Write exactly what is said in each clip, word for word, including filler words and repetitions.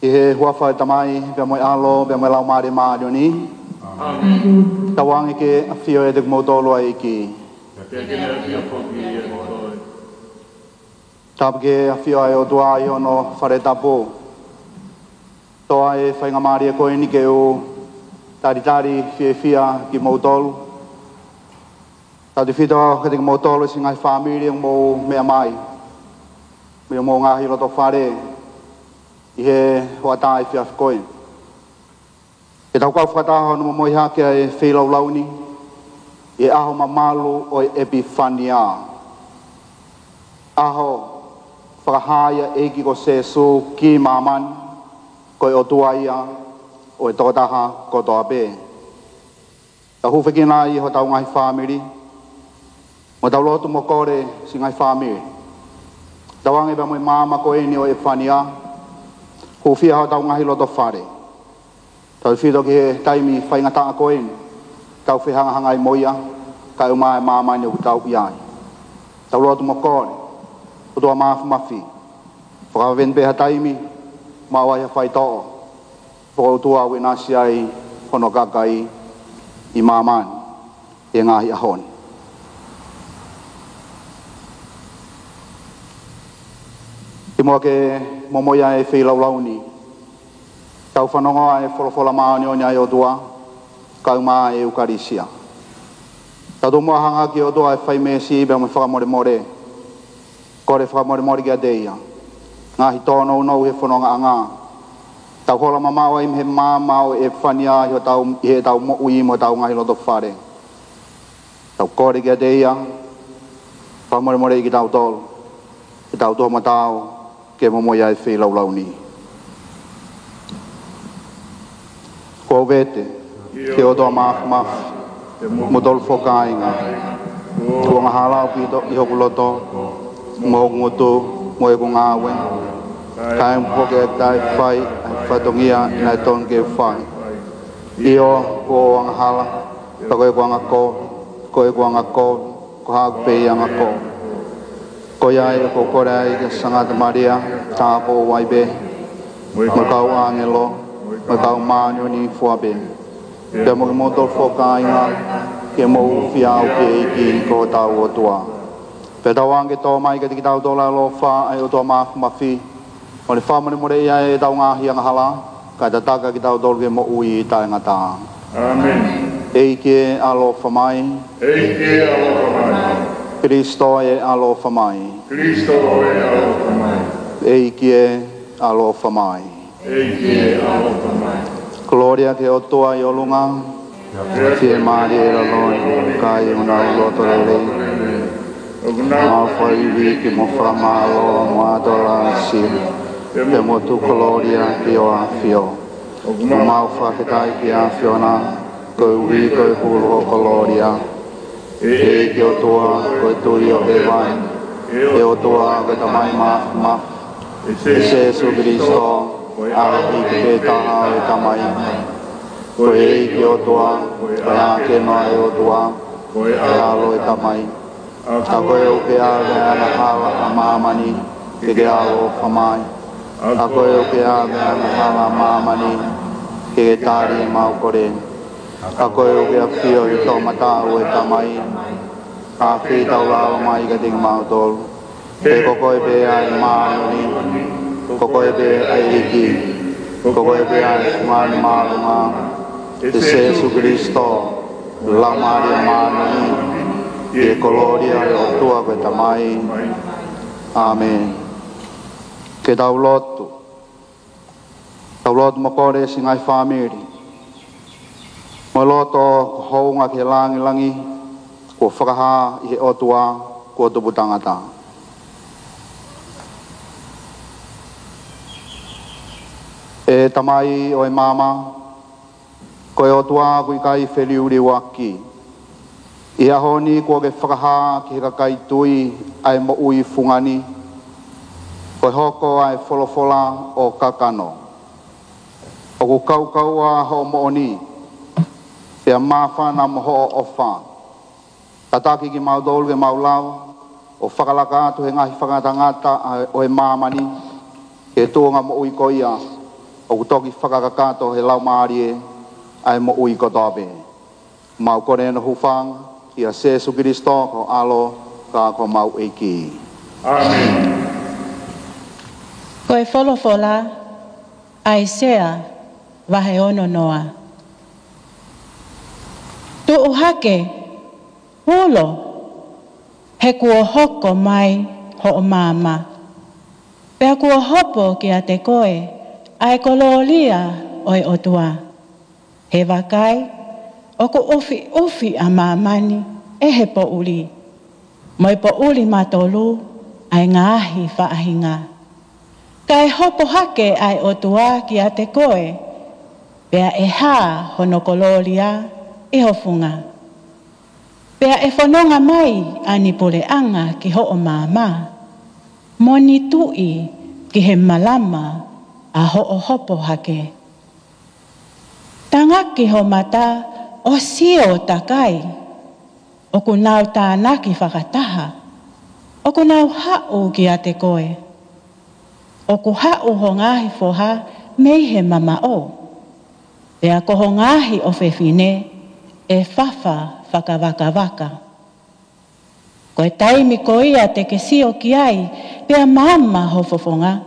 ʻI he huafa ʻo e Tamai, pea mo e ʻAlo, pea mo e Laumālie Māʻoniʻoni. ʻĀmeni. Tauange ke ʻafio ʻiate kimoutolu ʻa e ʻEiki. Tāpuakiʻi ʻa e ʻAfiona ʻi hono fale tapu. Toʻo ʻa e faingamālie ko eni ke u talitali fiefia kimoutolu. Tautefito kiate kimoutolu siʻi ngaahi fāmili ʻoku mou meʻa mai mei homou ngaahi loto fale ʻi he hoʻatā efiafi ko eni. Ke tau kau fakataha ʻi hono momoi hake ʻa e feilaulau ni ʻi he ʻaho mamalu ʻo e ʻEpifania. ʻAho fakahā ʻa e ʻEiki ko Sēsū ki māmani, ko e ʻOtua ia ʻo e tokotaha kotoa pē. Tau hūfekina ʻi hotau ngaahi fāmili, mo tau lotu mo kole siʻi ngaahi fāmili. Tauange pea mo e maama ko eni ʻo e ʻEpifania, hūfia hotau ngaahi loto fale. Tautefito ki he taimi faingataʻa ko eni, tau fehangahangai mo ia, kae ʻumaʻā e māmani ʻoku tau ʻi ai. Tau lotu mo kole, ʻOtua Māfimafi, fakavaveveni pē ha taimi, maʻu ai ha faitoʻo, fakaʻotua ʻoku ʻinasi ai hono kakai ʻi māmani ʻi he ngaahi ʻaho ni. Kimuʻa ke momoi ʻa e feilaulau ni, tau fanongo ʻa e folofola māʻoniʻoni ʻa e ʻOtua, kae ʻumaʻā e ʻEukalisia. Tau tomuʻa hanga ki he ʻOtua ʻo fai meesi pea mo e fakamolemole. Kole fakamolemole kiate ia. Ngaahi tōnounou he fonongaʻanga. Tau hola mamaʻo ai mei he maama ʻo e ʻEpifania ʻi hotau, ʻi heʻetau moʻui mo hotau ngaahi loto fale. Tau kole kiate ia, fakamolemoleʻi kitautolu, ke tau tomuʻa tau ke momoi ʻa e feilaulau ni. Ko u vete ki he ʻOtua Māfimafi, kimoutolu foki kāinga, ko e angahala ʻaupito ʻi hoku loto, mo hoku ngutu, mo ʻeku ngāue, kae ʻumaʻā foki ʻeku taʻe fai ʻa e fatongia naʻe tonu ke u fai. ʻIo, ko e angahala, pea ko ʻeku angakovi, ko ʻeku angakovi, ko haʻaku pē ia angakovi. Ko ia ai ʻoku ou kole ai kia Sangata Malia, Tāupoʻou Vaivehe, mo e kau ʻāngelo, mo e kau māʻoniʻoni fua pē, pea mo kimoutolu foki kāinga, ke mou hūfia au ki he ʻEiki ko hotau ʻOtua. Pea tauange ke tō mai kiate kitautolu ʻa e ʻaloʻofa ʻa e ʻOtua Māfimafi, ʻo ne fakamolemoleʻi ʻa ʻetau ngaahi angahala, kae tataki kitautolu ki he moʻui taʻengata. ʻĀmeni. ʻEiki ē, ʻaloʻofa mai. ʻEiki ē, ʻaloʻofa mai. Kalaisi ē, ʻaloʻofa mai. Kalaisi ē, ʻaloʻofa mai. ʻEiki ē, ʻaloʻofa mai. ʻEiki ē, ʻaloʻofa mai. Kolōlia ki he ʻOtua ʻi ʻolunga, fiemālie ʻi lalo ni, kae ʻumaʻā ʻa e loto lelei. ʻOku mau fai ivi ki hoʻo fakamālō mo ʻatolāsia, pea mo tuku kolōlia ki hoʻo ʻAfio. ʻOku mau fakafetaʻi ki he ʻAfiona, koeʻuhi ko e hulu hoʻo kolōlia. ʻEiki ʻOtua, ko e Tuʻi ʻo hēvani, ʻe ʻOtua, ko e Tamai Māfimafi, ʻe Sēsū Kalaisi, ko e ʻAlo ʻEiki pē taha ʻo e Tamai. Ko e ʻEiki ʻOtua, ko e ʻĀkeno ʻa e ʻOtua, ko e ʻAlo ʻo e Tamai. ʻA koe ʻoku ke ʻave ʻa e angahala ʻa māmani, ke ke ʻaloʻofa mai. ʻA koe ʻoku ke ʻave ʻa e angahala ʻa māmani, ke ke tali ʻemau kole. ʻA koe ʻoku ke ʻafio ʻi he toʻomataʻu ʻo e Tamai, ʻa fei tau lava mai kiate kimautolu. He ko koe pē ʻa e māʻoniʻoni, ko koe pē ʻa e ʻEiki, ko koe pē ʻa e Fungani Māʻolunga, ʻe Sēsū Kalaisi, Laumālie Māʻoniʻoni, ʻi he kolōlia ʻo e ʻOtua ko e Tamai. ʻĀmeni. Ke tau lotu. Tau lotu mo kole siʻi ngaahi fāmili. Mo e loto hounga ki he langilangi, kuo fakahā ʻi he ʻOtua kuo tupu tangata. ʻE Tamai ʻo e maama, ko e ʻOtua ʻoku ʻikai feliuliuaki. ʻI he ʻaho ni kuo ke fakahā ki he kakai tui ʻa e moʻui fungani, ko e hoko ʻa e folofola ʻo kakano. ʻOku kaukaua hoʻo moʻoni, pea māfana mo hoʻo ʻofa. Tataki kimautolu ke mau lava ʻo fakalaka atu he ngaahi fakangatangata ʻo e māmani, ki he tuʻunga moʻui ko ia ʻoku toki fakakakato he Laumālie ʻa e moʻui kotoa pē. Mau kole ʻeni ʻo hūfanga ʻia Sēsū Kilisitō ko ho ʻAlo ka ko homau ʻEiki. ʻĀmeni. Ko e folofola, ʻAisea vahe ono noa. Tuʻu hake, ulo, he kuo hoko mai hoʻo maama, pea kuo hopo kiate koe ʻa e kolōlia ʻo e ʻOtua. He vakai, ʻoku ʻufiʻufi ʻa māmani ʻe he poʻuli, mo e poʻuli matolu ʻa e ngaahi faʻahinga. Kae hopo hake ʻa e ʻOtua kiate koe, pea ʻe hā hono kolōlia ʻi ho funga. Pea ʻe fononga mai ʻa ni puleʻanga ki hoʻo maama, mo ni tuʻi ki he malama ʻa hoʻo hopo hake. Tangaki ho mata ʻo sio takai, ʻoku nau tānaki fakataha, ʻoku nau haʻu kiate koe. ʻOku haʻu ho ngaahi foha mei he mamaʻo, pea ko ho ngaahi ʻofefine ʻe fafa fakavakavaka. Ko e taimi ko ia te ke sio ki ai, pea maama ho fofonga,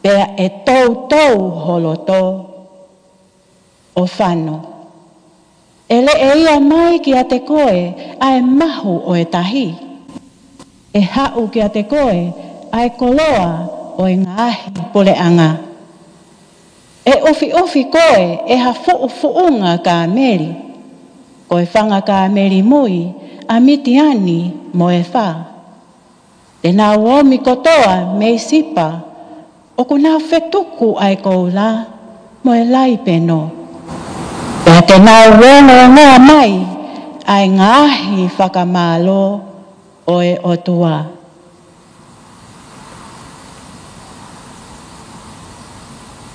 pea ʻe toutou ho loto ʻo fano. ʻE leʻeia mai kiate koe ʻa e mahu ʻo e tahi, ʻe haʻu kiate koe ʻa e koloa ʻo e ngaahi puleʻanga. ʻE ʻufiʻufi koe ʻe ha fuʻufuʻunga kāmeli, ko e fanga kāmeli mui ʻa Mitiani mo ʻEfa. Te nau omi kotoa mei Sipa, ʻoku nau fetuku ʻa e koula mo e laipeno. Pea te nau ongoongoa mai ʻa e ngaahi fakamālō ʻo e ʻOtua.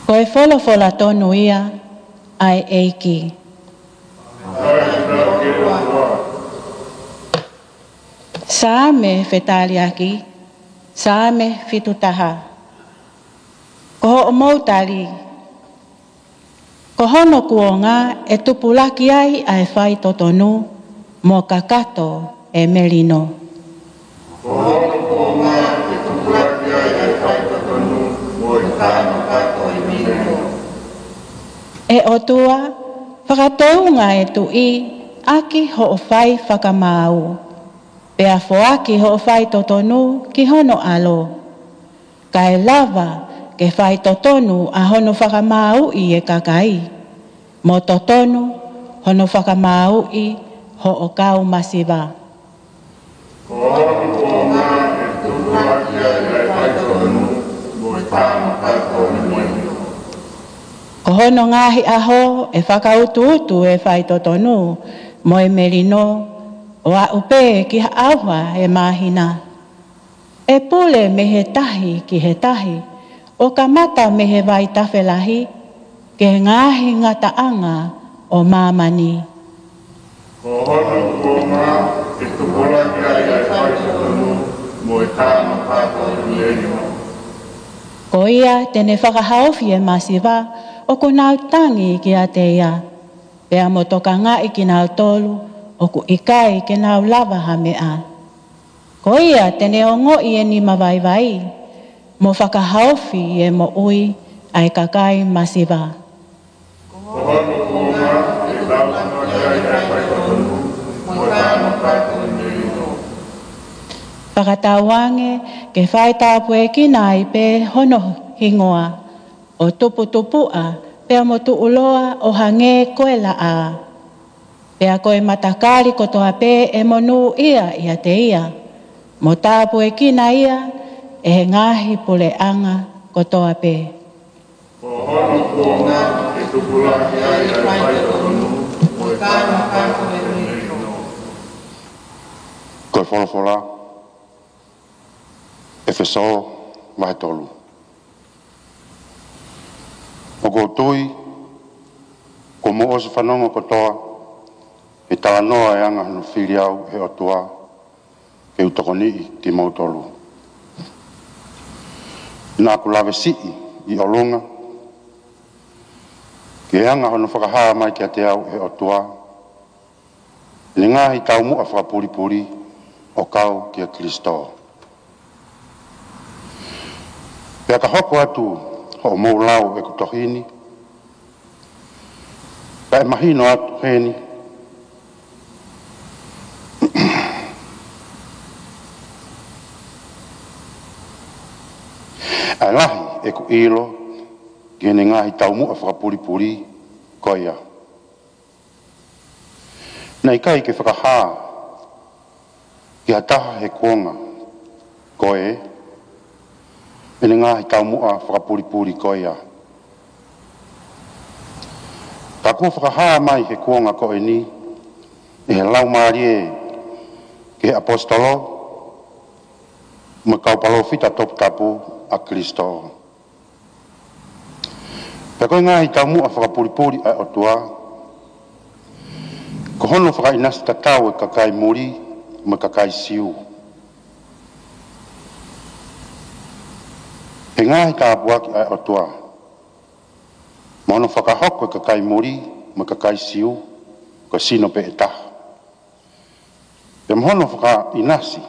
Ko e folofola tonu ia ʻa e ʻEiki. Saame fetaliaki, Saame fitu taha. Ko hoʻomou tali, ko hono kuonga ʻe tupulaki ai ʻa e faitotonu, mo kakato e melino. Ko hono kuonga ʻe tupulaki ai ʻa e faitotonu, mo e tano kato e melino. ʻE ʻOtua, fakateunga e tuʻi ʻaki hoʻo fai fakamaau, pea foaki hoʻo faitotonu ki hono ʻAlo. Kae lava ke faitotonu ʻa hono fakamāuʻi e kakai, mo totonu hono fakamāuʻi hoʻo kau masiva. Ko hono kuonga ʻe tupulaki ai ʻa e faitotonu, mo e tano kato e melino. Ko hono ngaahi ʻaho ʻe fakautuutu e faitotonu mo e melino, ʻo aʻu pē ki ha ʻauha e māhina. ʻE pule mei he tahi ki he tahi, ʻo kamata mei he vaitafe lahi ki he ngaahi ngataʻanga ʻo māmani. Ko hono kuonga ʻe tupulaki ai ʻa e faitotonu, mo e tano kato e melino. Ko ia te ne fakahaofi e masiva ʻoku nau tangi kiate ia, pea mo tokangaʻi kinautolu ʻoku ʻikai ke nau lava ha meʻa. Ko ia te ne ongoʻi e nima vaivai, mo fakahaofi e moʻui ʻa e kakai masiva. Ko hono kuonga ʻe tupulaki ai ʻa e faitotonu, mo e tano kato e melino. Fakatauange ke faitāpuekina ai pē hono hingoa, ʻo tuputupuʻa, pea mo tuʻuloa ʻo hangē ko e laʻā. Pea ko e matakali kotoa pē ʻe monūʻia ʻiate ia, mo tāpuekina ia ʻe he ngaahi puleʻanga kotoa pē. Ko hono kuonga ʻe tupulaki ai ʻa e faitotonu, mo e tano kato e melino. Ko e folofola, ʻEfesō vahe tolu. ʻOku ou tui kuo mou ʻosi fanongo kotoa he talanoa e anga hono fili au ʻe he ʻOtua ke u tokoniʻi kimoutolu. Naʻa ku lave siʻi ʻi ʻolunga, Ke anga hono fakahā mai kiate au ʻe he ʻOtua ʻene ngaahi taumuʻa fakapulipuli ʻo kau kia Kilisitō. Pea ka hoko atu hoʻomou lau ʻeku tohi ni, kae mahino atu heni ʻa e lahi ʻeku ʻilo ki heʻene ngaahi taumuʻa fakapulipuli ko ia. Naʻe ʻikai ke fakahā ki ha taha he kuonga ko ē ʻene ngaahi taumuʻa fakapulipuli ko ia. Ka kuo fakahā mai he kuonga ko eni ʻe he Laumālie ki he ʻaposetolo mo e kau palōfita toputapu ʻa Kilisitō. Pea ko e ngaahi taumuʻa fakapulipuli ʻa e ʻOtua, ko hono fakaʻinasi tatau e kakai muli mo e kakai Siu he ngaahi tāpuaki ʻa e ʻOtua, mo hono fakahoko e kakai muli mo e kakai Siu ko e sino pē ʻe taha. Pea mo hono fakaʻinasi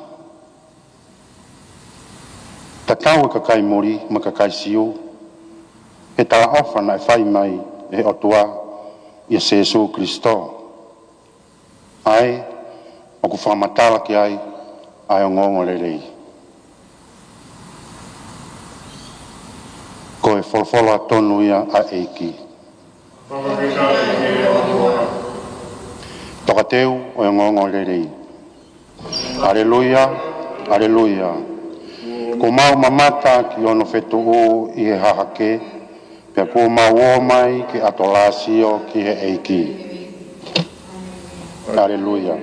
tatau e kakai muli mo e kakai Siu he talaʻofa naʻe fai mai ʻe he ʻOtua ʻia Sēsū Kilisitō, ʻa ē ʻoku fakamatala ki ai ʻa e ongoongolelei. Ko e folofola tonu ia ʻa e ʻEiki. Tokateu ʻo e ongoongolelei. ʻAleluia, ʻaleluia. Kuo mau mamata ki hono fetuʻu ʻi he hahake, pea kuo mau ō mai ke ʻatolāsio ki he ʻEiki. ʻAleluia.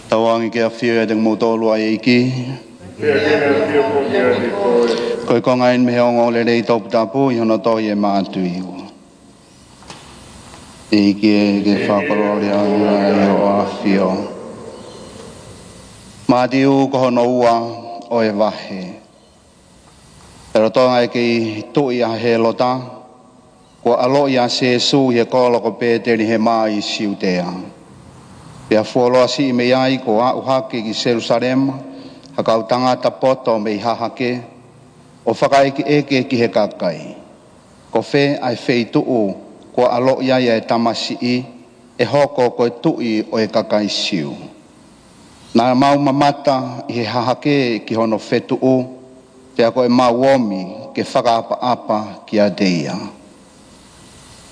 Tauange ke ʻafio ʻiate kimoutolu ʻa e ʻEiki. Ko e konga eni mei he ongoongolelei toputapu ʻi hono tohi ʻe Mātiu. ʻEiki ē, ke fakakolōlia ange ʻa hoʻo ʻAfio. Mātiu ko hono ua ʻo e vahe. ʻI he lolotonga e kei tuʻi ʻa Hēlota, kuo ʻaloʻi ʻa Sēsū ʻi he kolo ko Pētelihema ʻi Siutea. Pea fuoloa siʻi mei ai kuo aʻu hake ki Selūsalema ha kau tangata poto mei hahake, ʻo fakaʻekeʻeke ki he kakai, ko fē ʻa e feituʻu kuo ʻaloʻi ai ʻa e tamasiʻi ʻe hoko ko e tuʻi ʻo e kakai Siu. Naʻa mau mamata ʻi he hahake ki hono fetuʻu, pea ko ʻemau omi ke fakaʻapaʻapa kiate ia.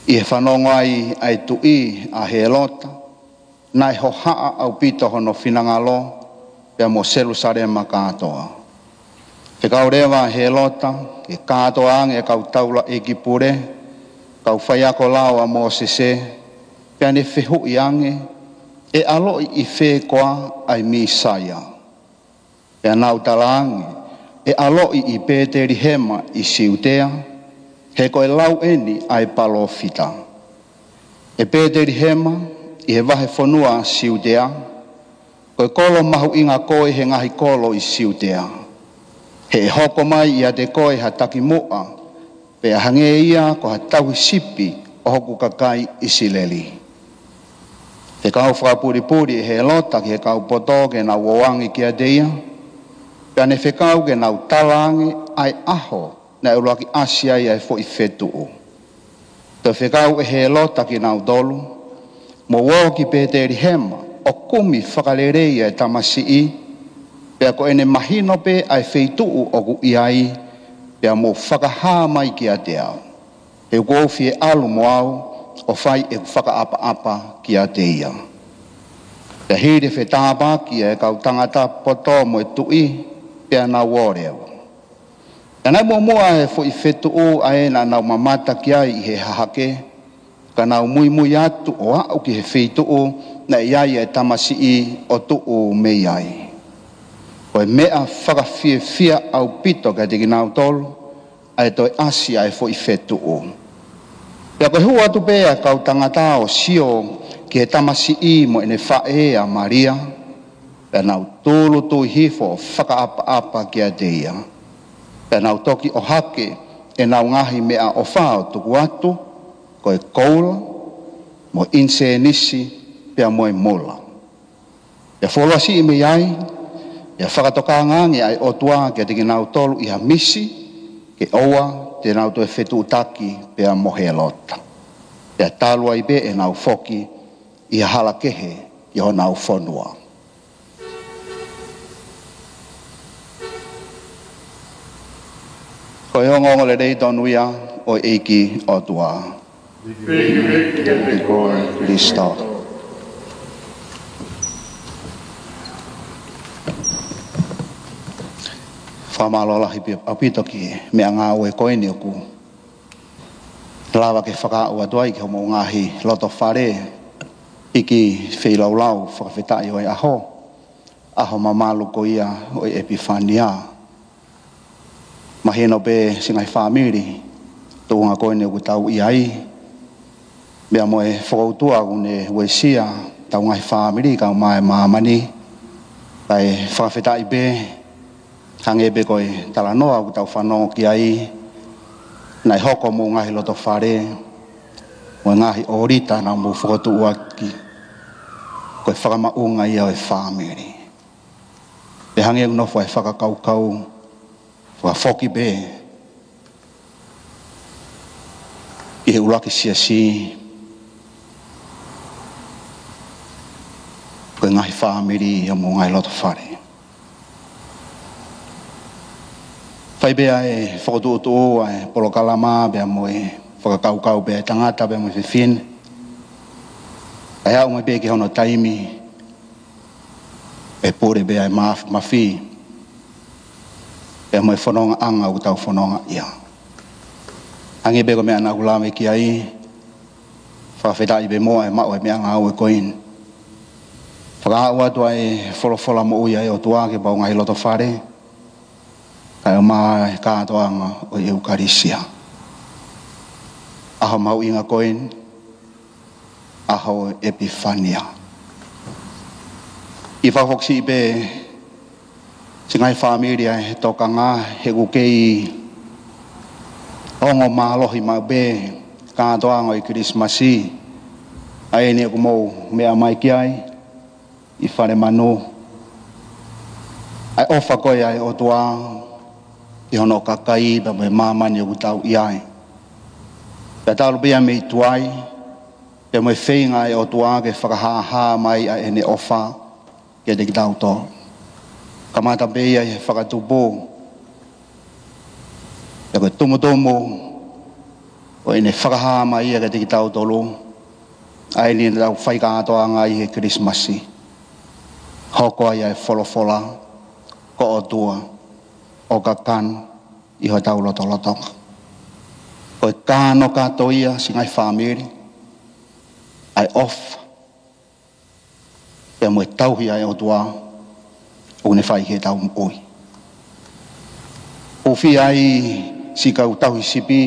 ʻI he fanongo ai ʻa e tuʻi ʻa Hēlota, naʻe hohaʻa ʻaupito hono finangalo, pea mo Selūsalema kātoa. Fekau leva ʻa Hēlota ke kātoa ange ʻa e kau taulaʻeiki pule, kau faiako lao ʻa Mōsese, pea ne fehuʻi ange, ʻe ʻaloʻi ʻi fē koā ʻa e Mīsaia? Pea nau talaange, ʻe ʻaloʻi ʻi Pētelihema ʻi Siutea, he ko e lau eni ʻa e palōfita. ʻE Pētelihema, ʻi he vahefonua Siutea, ko e kolo mahuʻinga koe he ngaahi kolo ʻi Siutea. He ʻe hoko mai ʻiate koe ha takimuʻa, pea hangē ia ko ha tauhi sipi ʻo hoku kakai ʻIsileli. Fekau fakapulipuli ʻe Hēlota ki he kau poto ke nau ō ange kiate ia, pea ne fekau ke nau talaange ʻa e ʻaho naʻe ʻuluaki ʻasi ai ʻa e foʻi fetuʻu. Toe fekau ʻe Hēlota kinautolu, mou ō ki Pētelihema ʻo kumi fakalelei ʻa e tamasiʻi, pea ko ʻene mahino pē ʻa e feituʻu ʻoku ʻi ai, pea mou fakahā mai kiate au. He ʻoku ou fie ʻalu mo au ʻo fai ʻeku fakaʻapaʻapa kiate ia. Pea hili e fetāpaki ʻa e kau tangata poto mo e tuʻi, pea nau ō leva. Pea naʻe muʻomuʻa e foʻi fetuʻu ʻa ē naʻa nau mamata ki ai ʻi he hahake, ka nau muimui atu ʻo aʻu ki he feituʻu naʻe ʻi ai ʻa e tamasiʻi ʻo tuʻu mei ai. Ko e meʻa fakafiefia ʻaupito kiate kinautolu, ʻa e toe ʻasi ʻa e foʻi fetuʻu. Pea ko e hū atu pē ʻa e kau tangata ʻo sio ki he tamasiʻi mo ʻene faʻē ʻa Malia, pea nau tūʻulutui hifo ʻo fakaʻapaʻapa kiate ia. Pea nau toki ʻohake ʻenau ngaahi meʻaʻofa ʻo tuku atu, ko e koula, mo e ʻinisēnisi, pea mo e mula. Pea fuoloa siʻi mei ai, pea fakatokanga ange ʻa e ʻOtua kiate kinautolu ʻi ha misi, ke ʻoua te nau toe fetuʻutaki pea mo Hēlota. Pea talu ai pē ʻenau foki ʻi ha hala kehe ki honau fonua. Ko e ongoongolelei tonu ia ʻo e ʻEiki ʻOtua. Fekifeki kiate koe, Kalaisi. Fakamālō lahi pē ʻaupito ki he meʻangāue ko eni ʻoku lava ke fakaaʻu atu ai ki homou ngaahi loto fale, ʻEiki feilaulau fakafetaʻi ʻo e ʻaho, ʻaho mamalu ko ia ʻo e ʻEpifania. Mahino pē siʻi ngaahi fāmili, tuʻunga ko eni ʻoku tau ʻi ai, meʻa mo e fokoutua ʻoku ne uesia hotau ngaahi fāmili kae ʻumaʻā e māmani, kae fakafetaʻi pē, hangē pē ko e talanoa ʻoku tau fanongo ki ai, naʻe hoko homou ngaahi loto fale, mo e ngaahi ʻōlita naʻa mou fokotuʻu ʻaki, ko e fakamaʻunga ia ʻo e fāmili. Pea hangē ʻoku nofo ʻa e fakakaukau, fakafoki pē ki he ʻuluaki siasi, ko e ngaahi fāmili ʻi homou ngaahi loto fale. Fai pē ʻa e fokotuʻutuʻu ʻa e polokalama pea mo e fakakaukau pē ʻa e tangata pea mo e fefine. ʻA e aʻu mai pē ki hono taimi, ʻe pule pē ʻa e mafimafi, pea mo e fonongaʻanga ʻoku tau fononga ia. Hangē pē ko e meʻa naʻa ku lave ki ai, fakafetaʻi pē mo e maʻu ʻa e meʻangāue ko eni. Fakaaʻu atu ʻa e folofola moʻui ʻa e ʻOtua ki homau ngaahi loto fale, kae ʻumaʻā e kātoanga ʻo e ʻEukalisia. ʻAho mahuʻinga ko eni, ʻaho ʻEpifania. ʻI fakafoki siʻi pē siʻi ngaahi fāmili ʻa e tokanga, he ʻoku kei ongo mālohi maʻu pē kātoanga ʻo e Kilisimasi ʻa eni ʻoku mou meʻa mai ki ai ʻi fale manu. ʻA e ʻofa ko ia ʻa e ʻOtua ki hono kakai pea mo e māmani ʻoku tau ʻi ai. Pea talu pē ia mei tuai, pea mo e feinga ʻa e ʻOtua ke fakahāhā mai ʻa ʻene ʻofa kiate kitautolu. Kamata pē ia ʻi he fakatupu, pea ko e tumutumu ʻo ʻene fakahā mai ia kiate kitautolu, ʻa eni naʻa tau fai kātoanga ai he Kilisimasi. Hoko ai ʻa e folofola, ko e ʻOtua ʻo kakano ʻi hotau lotolotonga. Ko e kakano kātoa ia siʻi ngaahi fāmili, ʻa e ʻofa pea mo e tauhi ʻa e ʻOtua ʻoku ne fai ki heʻetau moʻui. ʻOku fiu ai siʻi kau tauhi sipi,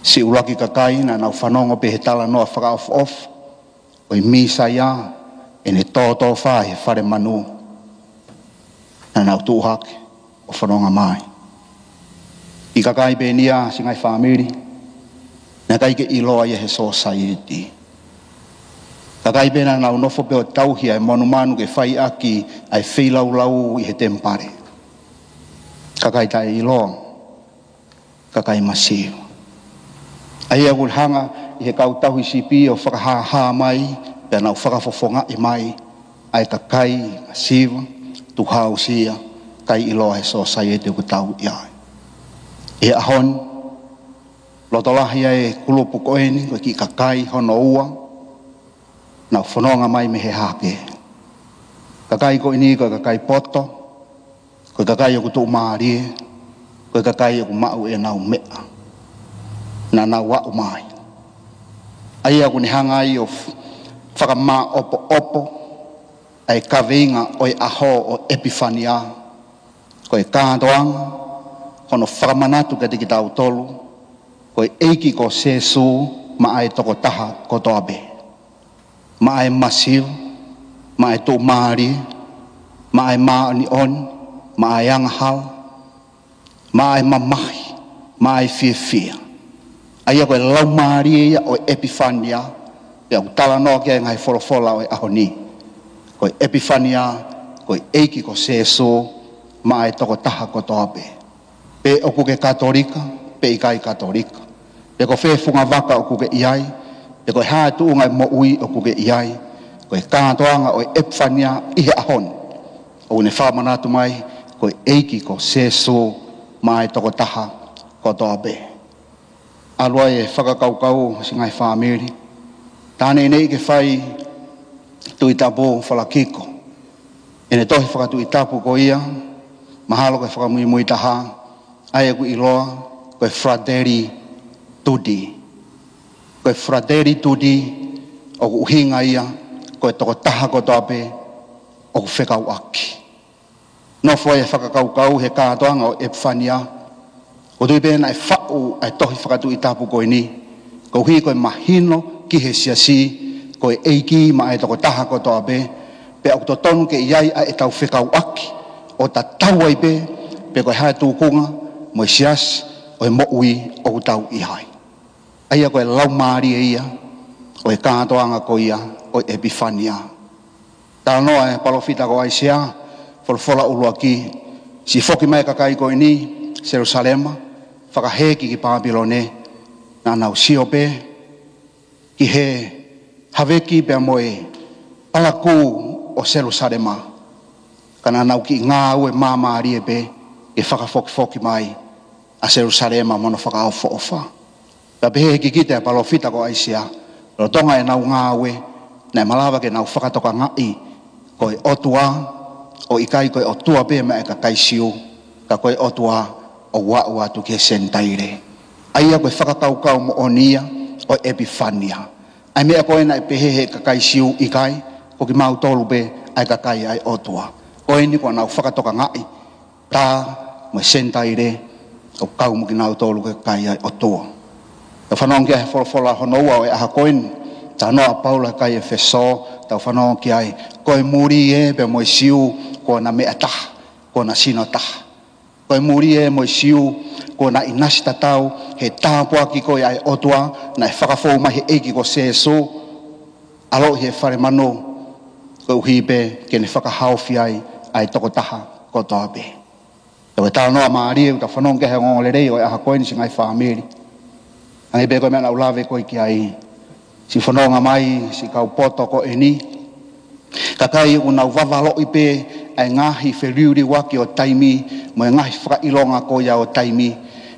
siʻi ʻuluaki kakai naʻa nau fanongo pē he talanoa fakaʻofoʻofa ʻo e Mīsaia, ʻene tōtōfā he fale manu, naʻa nau tuʻu hake ʻo fononga mai. Siʻi kakai pē eni ia siʻi ngaahi fāmili naʻe ʻikai ke ʻiloa ia he sōsaieti. Kakai pē naʻa nau nofo pē ʻo tauhi ʻa e monumanu ke fai ʻaki ʻa e feilaulau ʻi he temipale. Kakai taʻeʻiloa, kakai masiva. ʻA ia ʻoku hanga ʻe he kau tauhi sipi ʻo fakahāhā mai, pea nau fakafofongaʻi mai ʻa e kakai masiva, tukuhausia, ʻikai ʻiloa he sōsaieti ʻoku tau ʻi ai. ʻI he ʻaho ni, loto lahi ʻa e kulupu ko eni, ko e kiʻi kakai hono ua naʻa nau fononga mai mei he hahake. Kakai ko eni ko e kakai poto, ko e kakai ʻoku tuʻumālie, ko e kakai ʻoku maʻu ʻenau meʻa. Naʻa nau aʻu mai. ʻA ia ʻoku ne hanga ai ʻo f-, fakamāʻopoʻopo ʻa e kaveinga ʻo e ʻaho ʻo e ʻEpifania, ko e kātoanga ko hono fakamanatu kiate kitautolu, ko e ʻEiki ko Sīsū maʻa e tokotaha kotoa pē. Maʻa e masiva, maʻa e tuʻumālie, maʻa e māʻoniʻoni, maʻa e angahala, maʻa e mamahi, maʻa e fiefia. ʻA ia ko e laumālie ia ʻo e ʻEpifania, pea ʻoku talanoa ki ai e ngaahi folofola ʻo e ʻaho ni. Ko e ʻEpifania, ko e ʻEiki ko Sīsū maʻa e tokotaha kotoa pē. Pe ʻoku ke Katolika, pe ʻikai Katolika. Pe ko fē funga vaka ʻoku ke ʻi ai, pe ko e hā e tuʻunga e moʻui ʻoku ke ʻi ai. Ko e kātoanga ʻo e ʻEpifania ʻi he ʻaho ni, ʻoku ne fakamanatu mai, ko e ʻEiki ko Sīsū maʻa e tokotaha kotoa pē. ʻAlu ai e fakakaukau, siʻi ngaahi fāmili. Tā neʻineʻi ke fai Tuʻi Tapu Falakiko ʻene tohi fakatuʻi tapu ko ia, mahalo ko e fakamuimui taha, ʻa ia ʻoku ʻiloa ko e Fratelli Tutti. Ko e Fratelli Tutti, ʻoku ʻuhinga ia ko e tokotaha kotoa pē ʻoku fekauʻaki. Nofo ai e fakakaukau he kātoanga ʻo e ʻEpifania, ʻoku ou tui pē naʻe faʻu ʻa e tohi fakatuʻi tapu ko eni, koeʻuhi ko e mahino ki he siasi, ko e ʻEiki maʻa e tokotaha kotoa pē, pea ʻoku totonu ke ʻi ai ʻa ʻetau fekauʻaki, ʻo tatau ai pē pe ko e hā e tūkunga mo e siasi ʻo e moʻui ʻoku tau ʻi ai. ʻA ia ko e laumālie ia ʻo e kātoanga ko ia ʻo e ʻEpifania. Talanoa e palōfita ko ʻAisea, folofola ʻuluaki, siʻi foki mai e kakai ko eni, Selusalema, fakahēʻi ki Pāpilone, naʻa nau sio pē ki he haveki pea mo e palakū ʻo Selusalema. Ka naʻa nau kiʻi ngāue māmālie pē ke fakafokifoki mai ʻa Selusalema mo hono fakaʻofoʻofa. Pea pehē he kikite ʻa e palōfita ko ʻAisea, lolotonga ʻenau ngāue, naʻe malava ke nau fakatokangaʻi ko e ʻOtua, ʻoku ʻikai ko e ʻOtua pē maʻa e kakai Siu, ka ko e ʻOtua ʻoku aʻu atu ki he Senitaile. ʻA ia ko e fakakaukau moʻoni ia ʻo e ʻEpifania. ʻA e meʻa ko ē naʻe pehē he kakai Siu ʻikai, ko kimautolu pē ʻa e kakai ʻa e ʻOtua. Ko eni kuo nau fakatokangaʻi, tā mo e Senitaile, ʻoku kau mo kinautolu ko e kakai ʻa e ʻOtua. Tau fanongo ki ai he folofola hono ua ʻo e ʻaho ko eni, talanoa ʻa Paula ki he kakai ʻEfesō, tau fanongo ki ai, ko e muli ē pea mo e Siu, ko hona meʻa taha, ko hona sino taha. Ko e muli ē mo e Siu, ko hona ʻinasi tatau, he tāpuaki ko ia ʻa e ʻOtua, naʻe fakafou mai he ʻEiki ko Sīsū, ʻaloʻi he fale manu, koeʻuhi pē ke ne fakahaofi ai ʻa e tokotaha kotoa pē. Ko e talanoa mālie ʻoku tau fanongo ki ai he ongoongolelei ʻo e ʻaho ko eni, siʻi ngaahi fāmili. Hangē pē ko e meʻa naʻa ku lave ko ē ki ai, siʻi fononga mai siʻi kau poto ko eni, kakai ʻoku nau vavaloʻi pē ʻa e ngaahi feliuliuaki ʻo taimi, mo e ngaahi fakaʻilonga ko ia ʻo taimi,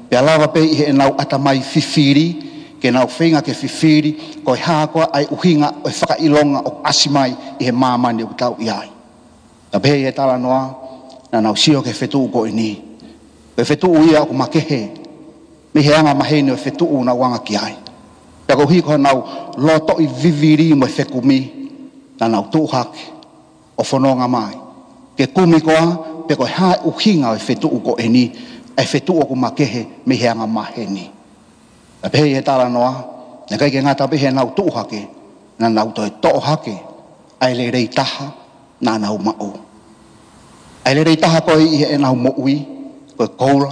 pea lava pē ʻi heʻenau ʻatamai fifili, ke nau feinga ke fifili ko e hā koā ʻa e ʻuhinga ʻo e fakaʻilonga ʻoku ʻasi mai ʻi he māmani ʻoku tau ʻi ai. Ka pehē ʻi he talanoa, naʻa nau sio ki he fetuʻu ko eni, ko e fetuʻu ia ʻoku makehe mei he angamaheni ʻo e fetuʻu naʻa nau anga ki ai. Pea koeʻuhi ko honau lotoʻi vivili mo e fekumi, naʻa nau tuʻu hake ʻo fononga mai ke kumi koā pe ko e hā e ʻuhinga ʻo e fetuʻu ko eni, ʻa e fetuʻu ʻoku makehe mei he angamaheni. Ka pehē ʻi he talanoa, naʻe ʻikai ke ngata pē heʻenau tuʻu hake, naʻa nau toe toʻo hake ʻa e lelei taha naʻa nau maʻu. ʻA e lelei taha ko ē ʻi heʻenau moʻui, ko e koula,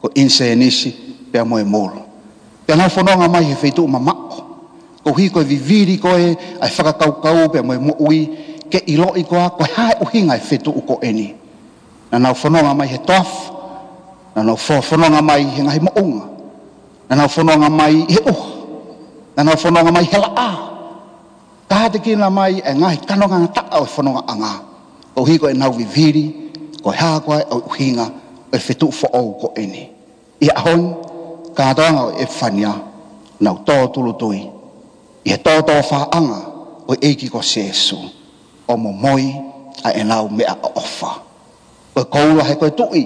ko e ʻinisēnisi, pea mo e mula. Pea nau fononga mai he feituʻu mamaʻo, koeʻuhi ko e vivili ko ē ʻa e fakakaukau pea mo e moʻui, ke ʻiloʻi koā ko e hā e ʻuhinga e fetuʻu ko eni. Naʻa nau fononga mai he toafa, naʻa nau fo-, fononga mai he ngaahi moʻunga, naʻa nau fononga mai he ʻuha, naʻa nau fononga mai he laʻā. Kātekina mai e ngaahi kanongangataʻa ʻo e fonongaʻanga, koeʻuhi ko ʻenau vivili ko e hā koā ʻa e ʻuhinga ʻo e fetuʻu foʻou ko eni. ʻI he ʻaho ni, kātoanga ʻo e ʻEpifania, nau tō tūʻulutui ʻi he tōtōfāʻanga ʻo e ʻEiki ko Sīsū, ʻo momoi ʻa ʻenau meʻaʻofa. Ko e koula he ko e tuʻi,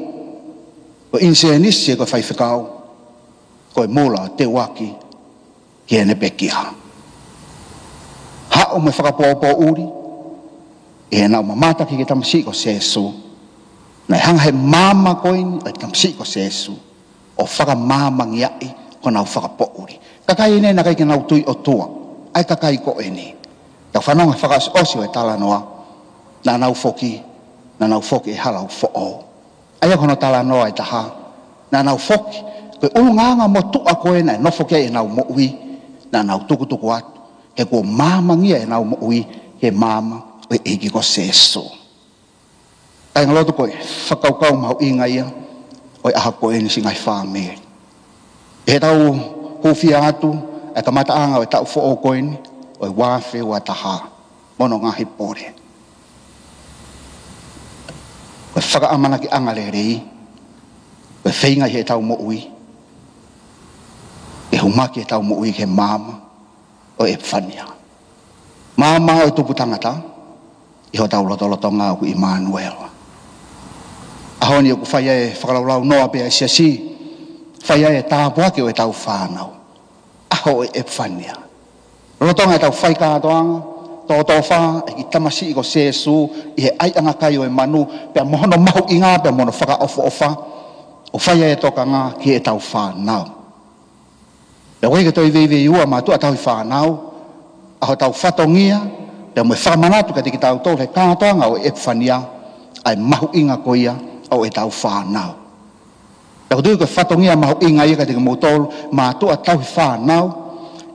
ko e ʻinisēnisi he ko e faifekau, ko e mula teuaki ki heʻene pekia. Haʻu mo e fakapōpōʻuli ʻi heʻenau mamata ki he tamasiʻi ko Sīsū, Naʻe hanga ʻe he maama ko eni ʻo e tamasiʻi ko Sēsū ʻo fakamaamangia ʻaki honau fakapoʻuli. Kakai eni naʻe ʻikai ke nau tui ʻOtua, ʻa e kakai ko eni. Tau fanongo he fakaʻosiʻosi ʻo e talanoa, naʻa nau foki, naʻa nau foki ʻi he hala foʻou. ʻA ia ko hono talanoa ʻe taha, naʻa nau foki, ko e ʻulungaanga motuʻa ko ē naʻe nofo ki ai ʻenau moʻui, naʻa nau tukutuku atu, he kuo maamangia ʻenau moʻui ʻi he maama ʻo e ʻEiki ko Sēsū. Kāinga lotu, ko e fakakaukau mahuʻinga ia ʻo e ʻaho ko eni, siʻi ngaahi fāmili. ʻI heʻetau hūfia atu ʻa e kamataʻanga ʻo e taʻu foʻou ko eni ʻo e ua afe ua taha, mo hono ngaahi pole. Ko e fakaʻamanakiʻanga lelei, ko e feinga ʻi heʻetau moʻui ke humaki ʻetau moʻui ki he maama ʻo e ʻEpifania. Maama ʻo e tupu tangata ʻi hotau lotolotonga ʻoku ʻImanuela. ʻAho ni ʻoku fai ai e fakalaulaunoa pē ʻa e siasi, fai ai e tāpuaki ʻo ʻetau fānau. ʻAho ʻo e ʻEpifania. Lolotonga ʻetau fai kātoanga, tōtōfā e kiʻi tamasiʻi ko Sēsū ʻi he ʻaiʻanga kai ʻo e manu, pea mo hono mahuʻinga, pea mo hono fakaʻofoʻofa, ʻo fai ai e tokanga ki heʻetau fānau. Pea ʻoku ʻikai ke toe veiveiua mātuʻa tauhi fānau, ʻa hotau fatongia, pea mo e fakamanatu kiate kitautolu he kātoanga ʻo e ʻEpifania, ʻa e mahuʻinga ko ia ʻo ʻetau fānau. Pea ʻoku ou tui ko e fatongia mahuʻinga ia kiate kimoutolu mātuʻa tauhi fānau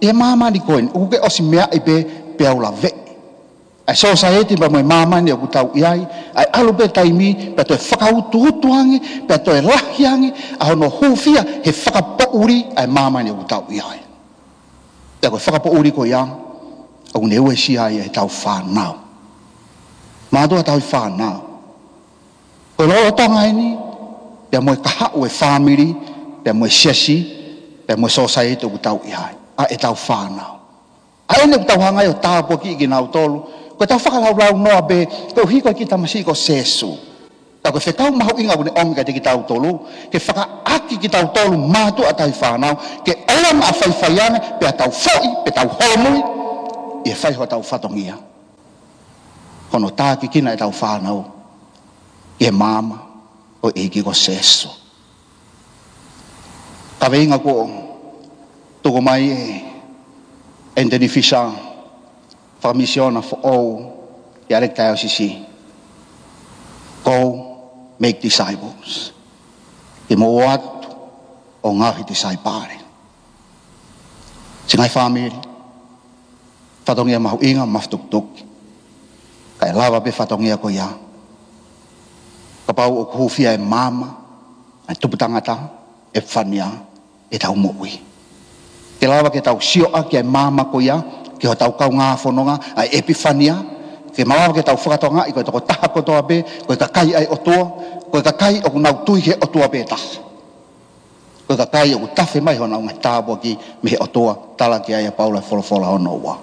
ʻi he māmani ko eni, ʻoku ke ʻosi meaʻi pē, pea u laveʻi. ʻA e sōsaieti pea mo e māmani ʻoku tau ʻi ai, ʻa e ʻalu pē taimi, pea toe fakautuutu ange, pea toe lahi ange ʻa hono hūfia he fakapoʻuli ʻa e māmani ʻoku tau ʻi ai. Pea ko e fakapoʻuli ko ia, ʻoku ne uesia ai ʻetau fānau. Mātuʻa tauhi fānau, ko e lolotonga eni, pea mo e kahaʻu e fāmili, pea mo e siasi, pea mo e sōsaieti ʻoku tau ʻi ai, ʻa ʻetau fānau. ʻA eni ʻoku tau hanga ai ʻo tāpuakiʻi kinautolu, ko ʻetau fakalaulaunoa pē, koeʻuhi ko e kiʻi tamasiʻi ko Sēsū. Ka ko e fekau mahuʻinga ʻoku ne ʻomi kiate kitautolu, ke fakaʻaki kitautolu mātuʻa tauhi fānau, ke ʻalu maʻa faifai ange, pea tau foʻi, pea tau holomui ʻi he fai hotau fatongia. Hono tākiekina ʻetau fānau ki he maama ʻo e ʻEiki ko Sēsū. Kaveinga kuo tuku mai ʻe Anthony Fisher, fakamisiona foʻou ʻi ʻAlekitaiosisi, Go make disciples. Ke mou ō atu ʻo ngaohi tisaipale. Siʻi ngaahi fāmili, fatongia mahuʻinga, mafatukituki. Kae lava pē fatongia ko ia, kapau ʻoku hūfia e maama ʻa e tupu tangata, ʻEpifania, ʻi heʻetau moʻui. Ke lava ke tau sio ʻaki ʻa e maama ko ia ki hotau kaungā fononga, ʻa e ʻEpifania, ke malava ke tau fakatokangaʻi ko e tokotaha kotoa pē ko e kakai ʻa e ʻOtua, ko e kakai ʻoku nau tui ki he ʻOtua pē taha. Ko e kakai ʻoku tafe mai honau ngaahi tāpuaki mei he ʻOtua, tala ki ai ʻa Paula he Folofola hono ua.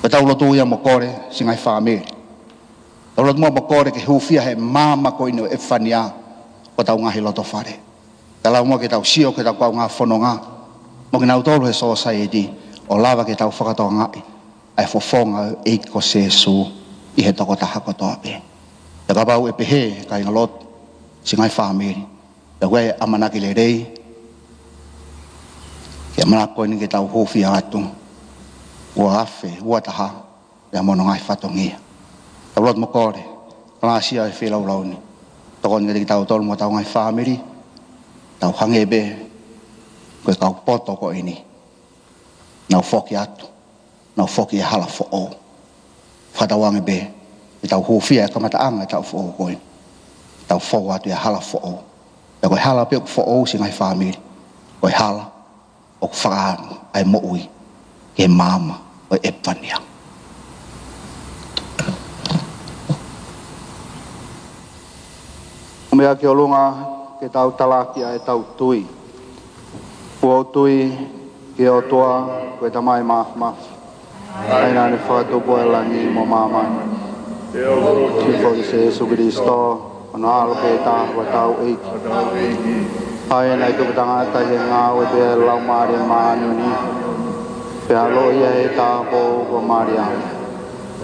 Ko ʻetau lotu ia mo kole, siʻi ngaahi fāmili. Tau lotu muʻa mo kole ke hūfia he maama ko eni ʻo e ʻEpifania hotau ngaahi loto fale. Kae lava muʻa ke tau sio ki heʻetau kaungā fononga mo kinautolu he sōsaieti, ʻo lava ke tau fakatokangaʻi ʻa e fofonga ʻo e ʻEiki ko Sēsū ʻi he tokotaha kotoa pē. Pea kapau ʻe pehē, kāinga lotu, siʻi ngaahi fāmili, pea ʻoku ʻi ai e ʻamanaki lelei ki he ʻamanaki ko eni ke tau hūfia atu, ua afe ua taha, pea mo hono ngaahi fatongia. Tau lotu mo kole, kalāsia ʻo e feilaulau ni, tokoni kiate kitautolu mo hotau ngaahi fāmili, tau hangē pē ko e kau poto ko eni, nau foki atu, nau foki he hala foʻou. Fakatauange pē ke tau hūfia he kamataʻanga e taʻu foʻou ko eni, tau fou atu he hala foʻou. Pea ko e hala pē ʻoku foʻou, siʻi ngaahi fāmili, ko e hala ʻoku fakaʻamu ai e moʻui ki he maama ʻo e ʻEpifania. ʻOmai ki ʻolunga ke tau talaki ʻa ʻetau tui. ʻOku ou tui ki he ʻOtua, ko e Tamai Māfimafi, ʻa ia naʻa ne fakatupu ʻa e langi mo māmani. Pea ʻoku ou tui foki ki Sēsū Kilisitō, ko hono ʻAlo pē taha ʻo hotau ʻEiki, ʻa ia naʻe tupu tangata ʻi he ngāue pē ʻa e Laumālie Māʻoniʻoni, pea ʻaloʻi ia ʻe he tāupoʻou ko Maliame,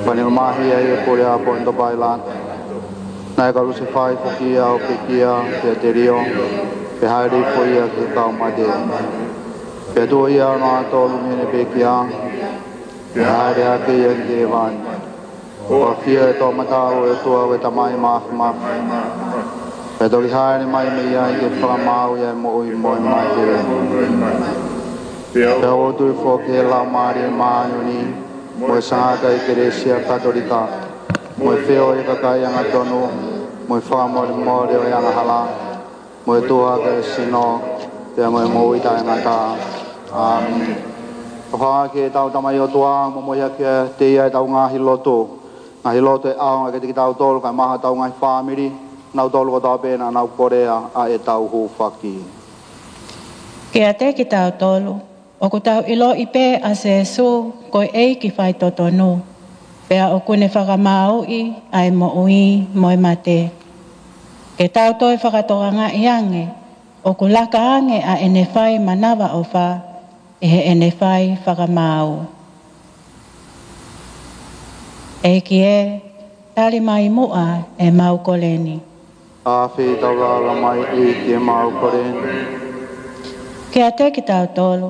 pea ne mamahi ai ʻi he pule ʻa Ponito Pailato, Naʻe kalusefai foki ia ʻo pekia, pea telio, pea hāʻele hifo ia ki he kau mate. Pea tuʻu ia ʻi hono ʻaho tolu mei heʻene pekia, pea hāʻele hake ia ki hēvani, ʻo ʻafio ʻi he toʻomataʻu ʻo e ʻOtua ko e Tamai Māfimafi. Pea toki hāʻele mai mei ai ke fakamaau ʻa e moʻui mo e mate. Pea ʻoku ou tui foki ki he Laumālie Māʻoniʻoni, mo e Sangata ʻEkelesia Katolika, mo e feohi ʻo e kakai angatonu, mo e fakamolemole ʻo e angahala, mo e tuʻu hake ʻo e sino, pea mo e moʻui taʻengata. ʻĀmeni. Fakafetaʻi ki heʻetau Tamai ʻOtua, mo moʻui hake kiate ia ʻetau ngaahi lotu. Ngaahi lotu ʻe ʻaonga kiate kitautolu, kae ʻumaʻā hotau ngaahi fāmili, nautolu kotoa pē naʻa nau kole ʻa ʻetau hūfaki. Kiate kitautolu, ʻoku tau ʻiloʻi pē ʻa Sēsū ko e ʻEiki faitotonu, pea ʻoku ne fakamaauʻi ʻa e moʻui mo e mate. Ke tau toe fakatokangaʻi ange, ʻoku laka ange ʻa ʻene fai manavaʻofa ʻi heʻene fai fakamaau. ʻEiki ē, tali mai muʻa ʻemau kole ni. ʻAfeitaulalo mai ʻEiki ʻemau kole ni. Kiate kitautolu,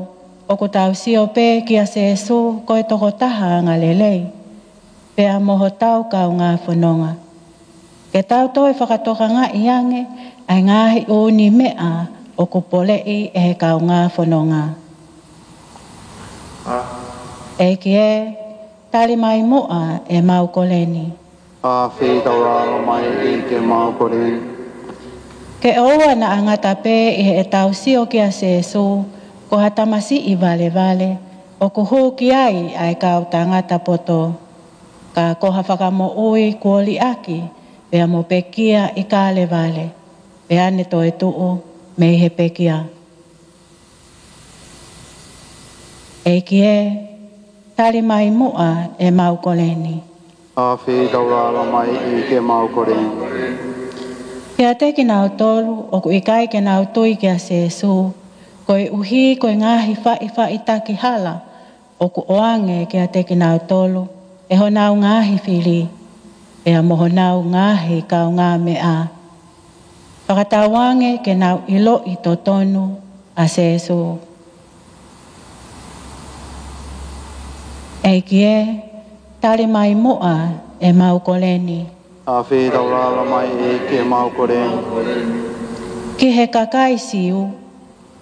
ʻoku tau sio pē kia Sēsū ko e tokotaha angalelei, pea mo hotau kaungā fononga. Ke tau toe fakatokangaʻi ange ʻa e ngaahi ʻū meʻa ʻoku poleʻi ʻe he kaungā fononga. ʻEiki ē, tali mai muʻa ʻemau kole ni. ʻAfeitaulalo mai ʻEiki ʻemau kole ni. Ke ʻoua naʻa ngata pē ʻi heʻetau sio kia Sēsū ko ha tamasiʻi valevale ʻoku hū ki ai ʻa e kau tangata poto, ka ko ha fakamoʻui kuo liʻaki, pea mo pekia ʻi Kalevale, pea ne toetuʻu mei he pekia. ʻEiki ē, tali mai muʻa ʻemau kole ni. ʻAfeitaulalo mai ʻEiki ʻemau kole ni. Kiate kinautolu ʻoku ʻikai ke nau tui kia Sēsū, koeʻuhi ko e ngaahi faʻifaʻitaki hala ʻoku ʻoange kiate kinautolu ʻe honau ngaahi fili, pea mo honau ngaahi kaungāmeʻa, fakatauange ke nau ʻiloʻi totonu ʻa Sēsū. ʻEiki ē, tali mai muʻa ʻemau kole ni. ʻAfeitaulalo mai ʻEiki ʻemau kole ni. Ki he kakai Siu,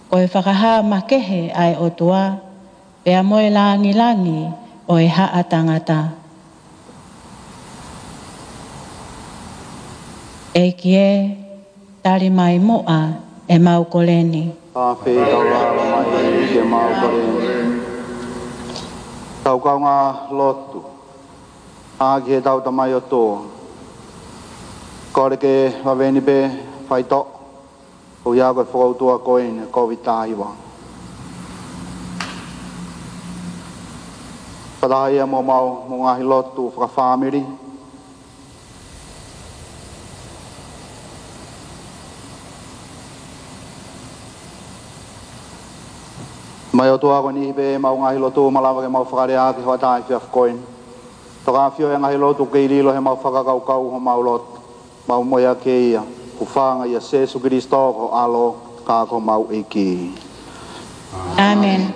ko e fakahā makehe ʻa e ʻOtua, pea mo e lāngilangi ʻo e haʻa tangata. ʻEiki ē, tali mai muʻa ʻemau kole ni. ʻAfeitaulalo mai ʻEiki ʻemau kole ni. Kau kaungā lotu, ʻa ki heʻetau Tamai ʻOtua, kole ke vave ni pē faitoʻo, ʻo ia ko e fokoutua ko eni Kōviti taha hiva. Fakataha ia mo homau, homau ngaahi lotu fakafāmili. Tamai ʻOtua, ko e niʻihi pē ʻemau ngaahi lotu ʻoku malava ke mau fakalea ʻaki he hoʻatā efiafi ko eni. Toka ʻafio he ngaahi lotu ke ʻilo ʻi heʻemau fakakaukau homau lotu. Mau moʻui ʻaki ia, hūfanga ʻia Sēsū Kilisitō ko ho ʻAlo, ka ko homau ʻEiki. ʻĀmeni.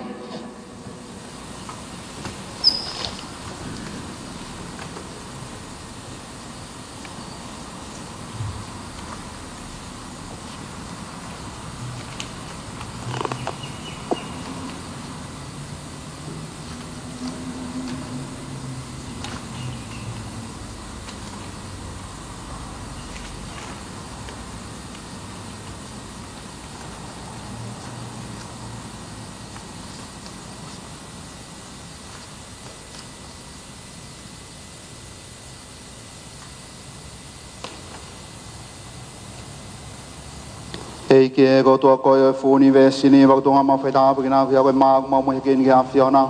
ʻEiki ē, ko e ʻOtua koe ʻo e fuʻu ʻunivēsi ni, ʻoku tuku mai ʻemau faitāpuekina ʻaʻau, ko e maʻu ʻemau moʻui hake ni ki he ʻAfiona.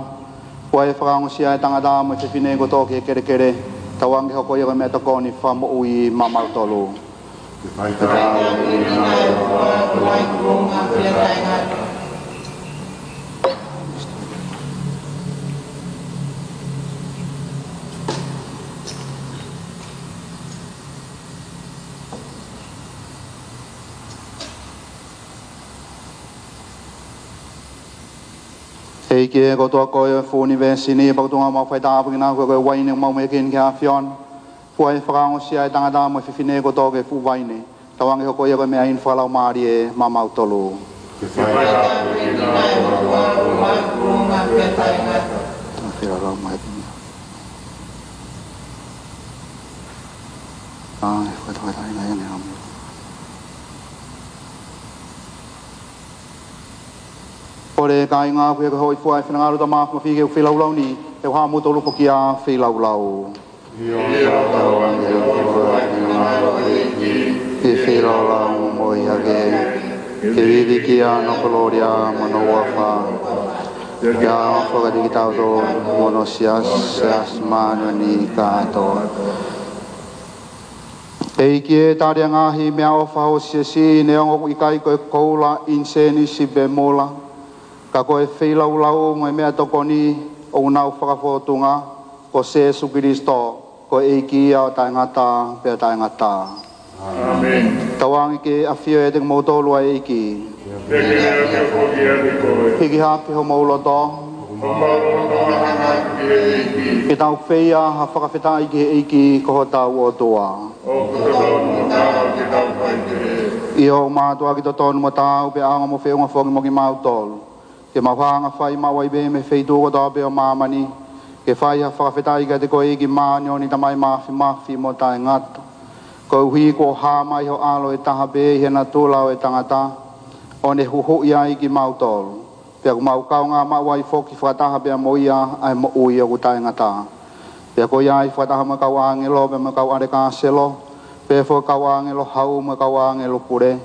Ko koe ʻe fakaongosia ʻa e tangata mo e fefine kotoa ki he kelekele, tauange ke hoko ia ko e meʻatokoni fakamoʻui maʻamautolu. ʻEiki ē, ko e ʻOtua koe ʻo e fuʻu ʻunivēsi ni, pea ko e tuʻunga ʻemau fai tāpuekina koe ko e uaine ʻoku mau meʻa ki ai ʻi he ʻAfiona. Fua ʻi he fakaongosia ʻa e tangata mo e fefine kotoa ki he fuʻu vaine. Tauange ʻe hoko ia ko e meʻa inu fakalaumālie maʻamautolu. Ke fai tāpuekina ʻa e ʻOtua ʻi he ʻaho ni pea taʻengata. Fai tāpuekina. ʻA e fai tāpuekina ʻi he ʻaho ni. Kole kāinga, koeʻuhi ko e hōifua ʻa e finangalo ʻo e Tamai Māfimafi ke feilaulau ni, ʻe ʻoatu kiate kimoutolu foki ʻa e feilaulau. ʻIo, tauange ke feilaulau mo moʻui hake, ke viviki hono kolōlia mo hono huafa. Pea ʻofa kiate kitautolu mo hono siasi, siasi māʻoniʻoni kātoa. ʻEiki ē, tali ʻa e ngaahi meʻaʻofa ʻo e siasi, neongo ʻoku ʻikai ko e koula, ʻinisēnisi pe mula, ka ko e feilaulau mo e meʻatokoni ʻoku nau fakafōtunga, ko Sēsū Kilisito, ko e ʻEiki ia ʻo taʻengata pea taʻengata. ʻĀmeni. Tauange ke ʻafio ʻiate kimoutolu ʻa e ʻEiki. Pea ke ʻafio foki ʻiate koe. Hiki hake homou loto. Homau loto ʻoku hanga atu ki he ʻEiki. Ke tau feia ha fakafetaʻi ki he ʻEiki ko hotau ʻOtua. ʻOku totonu mo taau ke tau fai pehē. ʻIo, ʻoku mātuʻaki totonu mo taau pea ʻaonga mo feʻunga foki mo kimautolu, ke mau hanga ʻo fai maʻu ai pē mei he feituʻu kotoa pē ʻo māmani, ke fai ha fakafetaʻi kiate koe ʻEiki māʻoniʻoni, Tamai Māfimafi mo taʻengata. Koeʻuhi kuo hā mai ho ʻAlo ʻe taha pē ʻi he natula ʻo e tangata, ʻo ne huhuʻi ai kimautolu. Pea kuo mau kaungā maʻu ai foki fakataha pea mo ia ʻa e moʻui ʻoku taʻengata. Pea ko ia ai fakataha mo e kau ʻāngelo, pea mo e kau ʻalekāselo, pea foki kau ʻāngelo hau mo e kau ʻāngelo pule,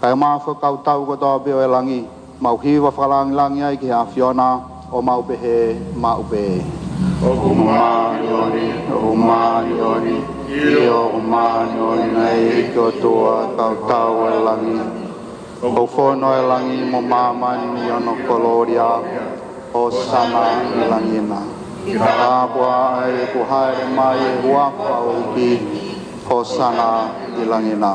kae ʻumaʻā foki e kau tau kotoa pē ʻo e langi, mau hiva fakalāngilangi ai ki he ʻAfiona, ʻo mau pehē maʻu pē. ʻOku māʻoniʻoni, ʻoku māʻoniʻoni, ʻio ʻoku māʻoniʻoni nai ʻEiki ʻOtua, kau tau ʻo e langi. ʻOku fono ʻa e langi mo māmani ʻi hono kolōlia. Hōsana ʻi langi na. Tāpuaki ʻa ia kuo hāʻele mai ʻi he huafa ʻo e ʻEiki. Hōsana ʻi langi na.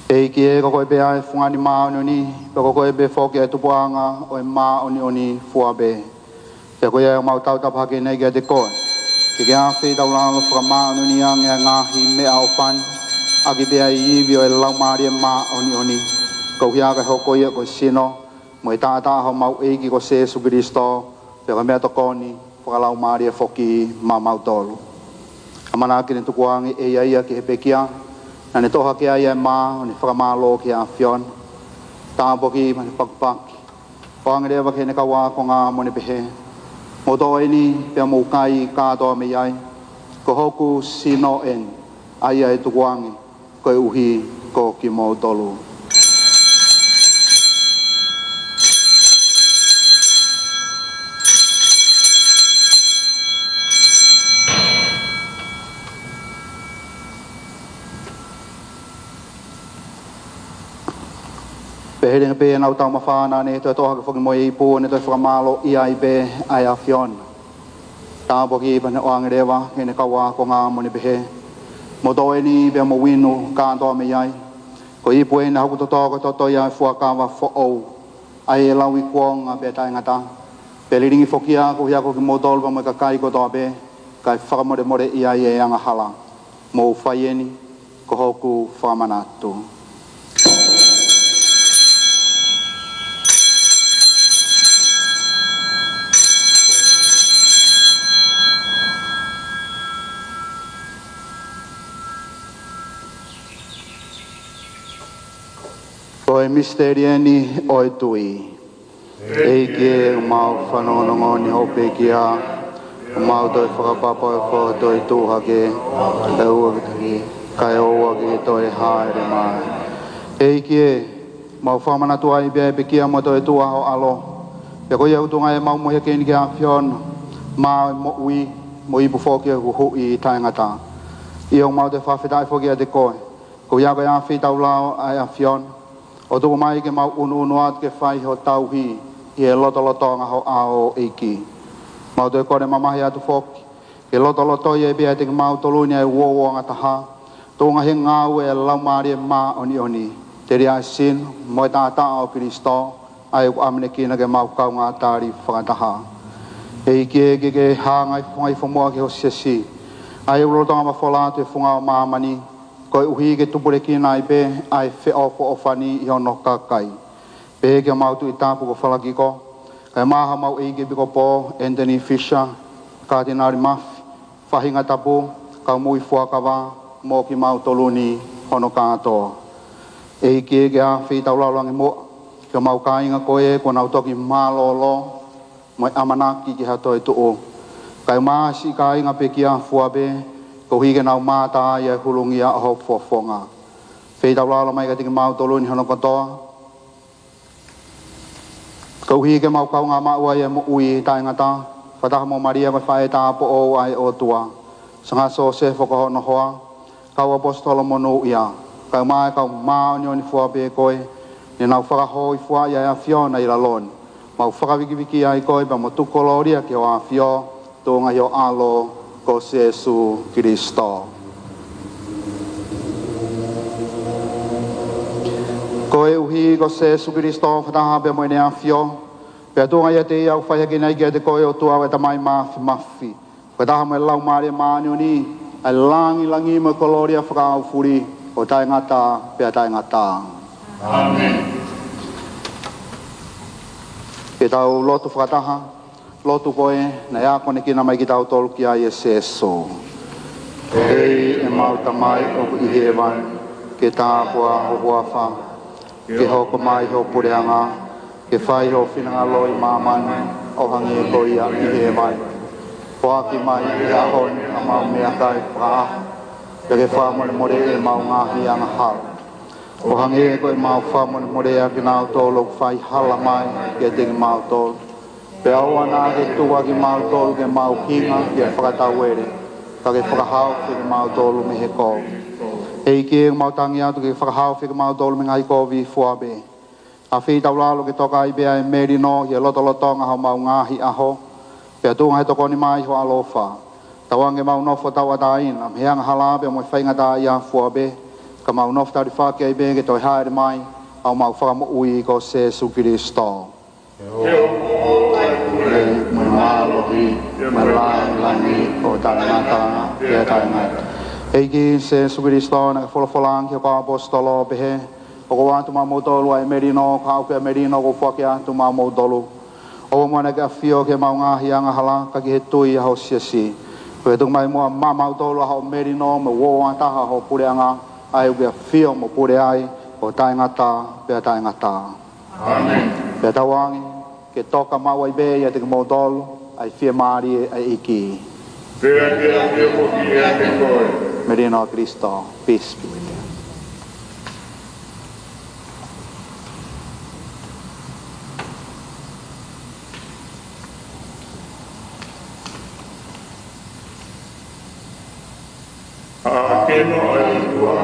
ʻEiki ē, ko koe pē ʻa e fungani māʻoniʻoni, pea ko koe pē foki ʻa e tupuʻanga ʻo e māʻoniʻoni fua pē. Pea ko ia ʻoku mau tautapa hake ʻanenai kiate koe, ke ke ʻafeitaulalo fakamāʻoniʻoni ange ʻa e ngaahi meʻaʻofa ni, ʻaki pē ʻa e ivi ʻo e Laumālie Māʻoniʻoni, koeʻuhi ke hoko ia ko e sino mo e taʻataʻa ʻo homau ʻEiki ko Sēsū Kilisito, pea ko e meʻatokoni fakalaumālie foki maʻamautolu. ʻAmanaki ke ne tukuange ʻe ia ia ki he pekia, naʻa ne toʻo hake ai ʻa e mā, ʻo ne fakamālō ki he ʻAfiona. Tāpuakiʻi pea ne pakipaki, ʻoange leva ki heʻene kau ākonga mo ne pehē: Mou toʻo eni pea mou kai kātoa mei ai, ko hoku sino eni, ʻa ia ʻe tukuange koeʻuhi ko kimoutolu. Pea hili ange pē ʻenau taumafa, naʻa ne toe toʻo hake foki mo e ipu, ʻo ne toe fakamālōʻia ai pē ʻa e ʻAfiona. Tāpuakiʻi pea ne ʻoange leva ki heʻene kau ākonga mo ne pehē: Mou toʻo eni pea mou inu kātoa mei ai, ko e ipu eni ʻa hoku toto, ko e toto ia ʻo e fuakava foʻou, ʻa ia ʻe lau ʻi kuonga pea taʻengata. Pea lilingi foki ia koeʻuhi ko kimoutolu pea mo e kakai kotoa pē, kae fakamolemoleʻi ai ʻa e angahala. Mou fai eni ko hoku fakamanatu. Ko e misiteli eni ʻo e tui. ʻEiki ē, ʻoku mau fanongonongo ni hoʻo pekia, ʻoku mau toe fakapapauʻi ʻa e foʻi toetuʻu hake, kae ʻoua ke, kae ʻoua ke toe hāʻele mai. ʻEiki ē, mau fakamanatu ai pē ʻa e pekia mo e toetuʻu ʻa ho ʻAlo. Pea ko ia ʻoku tuʻunga ai ʻemau moʻui hake ni ki he ʻAfiona, mā ʻo e moʻui, mo e ipu foki ʻo e huhuʻi taʻengata. ʻIo, ʻoku mau toe fakafetaʻi foki kiate koe, koeʻuhi ko e ʻafeitaulalo ʻa e ʻAfiona, ʻo tuku mai ke mau ʻunuʻunu atu ke fai ho tauhi ʻi he lotolotonga ho ʻao, ʻEiki. Mau toe kole mamahi atu foki ke lotolotoi ai pē ʻiate kimautolu ni ʻa e uouangataha, tuʻunga he ngāue ʻa e Laumālie Māʻoniʻoni, Telia e sino mo e taʻataʻa ʻo Kilisitō, ʻa ia ʻoku ʻamanekina ke mau kaungā tali fakataha. ʻEiki, ke ke hanga ʻo fakafofongaʻi fomuʻa ki ho siasi, ʻa ia ʻoku lolotonga mafola atu he funga ʻo māmani, koeʻuhi ke tupulekina ai pē ʻa e feʻofoʻofani ʻi hono kakai. Pehē ki homau Tuʻi Tapu ko Falakiko, kae ʻumaʻā homau ʻEiki Epikopō, Anthony Fisher, Katinali Mafi, faʻahinga tapu, kau moʻui fuakava, mo kimautolu ni hono kātoa. ʻEiki, ke ʻafeitaulalo ange muʻa ki homau kāinga ko ē kuo nau toki mālōlō mo e ʻamanaki ki ha toetuʻu, kae ʻumaʻā siʻi kāinga pekia fua pē, koeʻuhi ke nau mātā ʻa e hulungia ʻo hoʻo fofonga. Feitaulalo mai kiate kimautolu ni hono kotoa, koeʻuhi ke mau kaungā maʻu ai e moʻui taʻengata, fakataha mo Malia ko e faʻē tāupoʻou ʻa e ʻOtua, Sanga Sosefo ko hono hoa, kau ʻaposetolo monūʻia, kae ʻumaʻā e kau māʻoniʻoni fua pē ko ē, ne nau fakahōifuaʻi ʻa e ʻAfiona ʻi lalo ni. Mau fakavikiviki ai koe pea mo tuku kolōlia ki ho ʻAfio, tuʻunga ʻi ho ʻAlo ko Sēsū Kilisitō. Koeʻuhi ko Sēsū Kilisitō fakataha pea mo ʻEne ʻAfio, pea tuʻunga ʻiate ia ʻoku fai hake ai kiate koe ʻOtua ko e Tamai Mafimafi, fakataha mo e Laumālie Māʻoniʻoni, ʻa e langilangi mo e kolōlia fakaʻaufuli ʻo taʻengata pea taʻengata. ʻĀmeni. Ke tau lotu fakataha. Lotu ko ē naʻe akonekina mai kitautolu ki ai ʻe Sēsū. ʻEiki ʻemau Tamai ʻoku ʻi hēvani, ke tāpuhā ho huafa, ke hoko mai ho puleʻanga, ke fai ho finangalo ʻi māmani, ʻo hangē ko ia ʻi hēvani. Foaki mai he ʻaho ni haʻamau meʻakai fakaʻaho, pea ke fakamolemoleʻi ʻemau ngaahi angahala, ʻo hangē ko ʻemau fakamolemoleʻi ʻa kinautolu ʻoku fai hala mai kiate kimautolu. Pea ʻoua naʻa ke tuku ʻa kimautolu ke mau hinga ki he fakatauele, ka ke fakahaofi kimautolu mei he kovi. ʻEiki, ʻoku mau tangi atu ke fakahaofi kimautolu mei he ngaahi kovi fua pē. ʻAfeitaulalo ke toka ai pē ʻa e melino ʻi he lotolotonga homau ngaahi ʻaho, pea tuʻunga he tokoni mai ho ʻaloʻofa, tauange ke mau nofo tauʻatāina mei he angahala pea mo e faingataʻaʻia fua pē, ka mau nofo talifaki ai pē ke toe hāʻele mai ʻa homau Fakamoʻui ko Sēsū Kilisitō. He ʻoku ʻoʻou ʻa e pule, mo e mālohi, mo e langilangi ʻo taʻengata pea taʻengata. ʻEiki Sēsū Kilisitō, naʻa ke folofola ange ki hoʻo kau ʻaposetolo ʻo pehē, ʻoku ou ʻoatu maʻamoutolu ʻa e melino, ka ʻoku ʻikai ko e melino ʻoku ou foaki atu maʻamoutolu. ʻOua muʻa naʻa ke ʻafio ki heʻemau ngaahi angahala, ka ki he tui ʻa ho siasi. Pea tuku mai muʻa maʻamautolu ʻa hoʻo melino mo e uouangataha ʻo ho puleʻanga, ʻa ia ʻoku ke ʻafio mo pule ai ʻo taʻengata pea taʻengata. ʻĀmeni. Pea tauange ke toka maʻu ai pē ʻiate kimoutolu ʻa e fiemālie ʻa e ʻEiki. Pea ke ʻafio foki ʻiate koe. Melino ʻa Kilisitō. Peace be with you. ʻAkeno ʻa e ʻOtua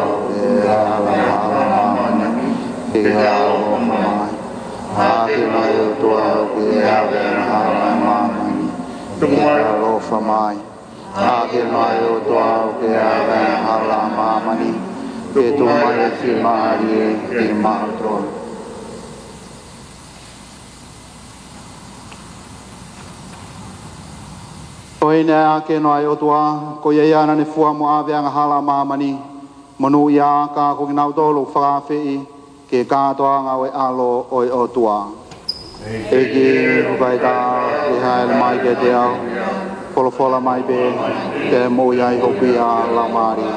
ʻa e hala ʻo māmani, ke ke ʻaloʻofa mai. ʻAkeno ʻa e ʻOtua ʻa e hala ʻo māmani, ke ke ʻaloʻofa mai. ʻAkeno ʻa e ʻOtua ʻa e hala ʻo māmani, ke tuku mai e fiemālie kiate kimautolu. Ko eni ʻa e ʻakeno ʻa e ʻOtua, ko ia ia naʻa ne fua mo ʻave ʻa e angahala ʻa māmani, monūʻia ā, ka ko kinautolu ʻoku fakaafeʻi ki he kātoanga ʻo e ʻAlo ʻo e ʻOtua. ʻEiki, ʻoku ʻikai ke u hāʻele mai kiate au, folofola mai pē, pea ʻe moʻui ai hoku ia laumālie.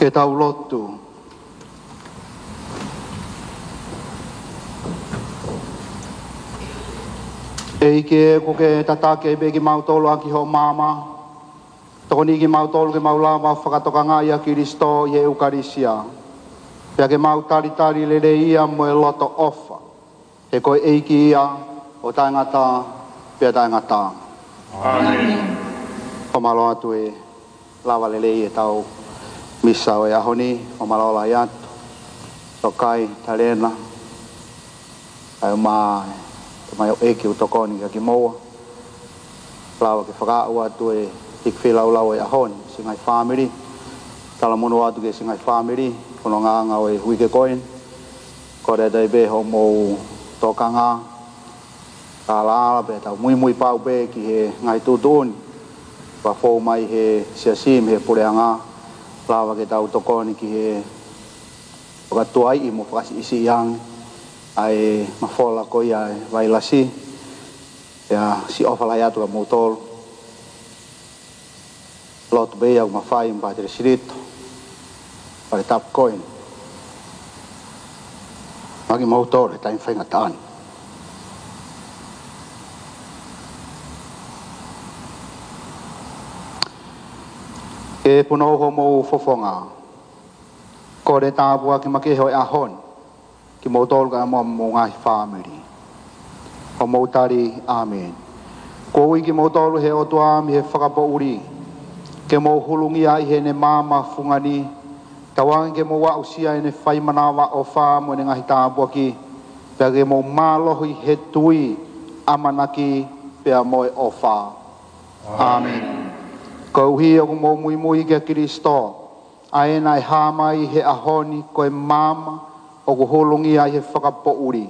Ke tau lotu. ʻEiki, ʻoku ke tataki pē kimautolu ʻaki hoʻo maama. Tokoniʻi kimautolu ke mau lava fakatokangaʻi ʻa Kilisitō ʻi he ʻEukalisia. Pea ke mau talitali lelei ia mo e loto ʻofa. He ko e ʻEiki ia ʻo taʻengata pea taʻengata. ʻĀmeni. ʻOku mālō atu e lava lelei ʻetau misa ʻo e ʻaho ni, ʻoku mālō lahi atu. Tokai, Talena, ʻa e ʻumaʻā e tamaioʻeiki ʻoku tokoni kia kimoua. Lava ke fakaaʻu atu e hiki feilaulau ʻo e ʻaho ni, siʻi ngaahi fāmili. Talamonū atu ki he siʻi ngaahi fāmili, fonongaʻanga ʻo e uike ko eni. Kole atu ai pē hoʻomou tokanga, alaala pē tau muimui pau pē ki he ngaahi tuʻutuʻuni kuo fou mai he siasi mei he puleʻanga. Lava ke tau tokoni ki he fakatuaiʻi mo fakasiʻisiʻi ange ʻa e mafola ko ia ʻa e vailasi. Pea siʻi ʻofa lahi atu kia moutolu. Lotu pē ia ʻoku mafai mo Pātele Silito, Pātele Tapu Koini. Maʻa kimoutolu he taimi faingataʻa ni. Ke punou hoʻomou fofonga. Kole tāpuaki makehe ʻo e ʻaho ni kimoutolu kae ʻumaʻā homou ngaahi fāmili. ʻOku mou tali, ʻāmeni. Kuo ui kimoutolu ʻe he ʻOtua mei he fakapoʻuli ke mou hulungia ʻi heʻene maama fungani. Tauange ke mou aʻusia ʻene fai manavaʻofa mo ʻene ngaahi tāpuaki, pea ke mou mālohi he tui, ʻamanaki pea mo e ʻofa. ʻĀmeni. Koeʻuhi ʻoku mou muimui kia Kilisitō, ʻa ia naʻe hā mai he ʻaho ni ko e maama ʻoku hulungia ʻi he fakapoʻuli.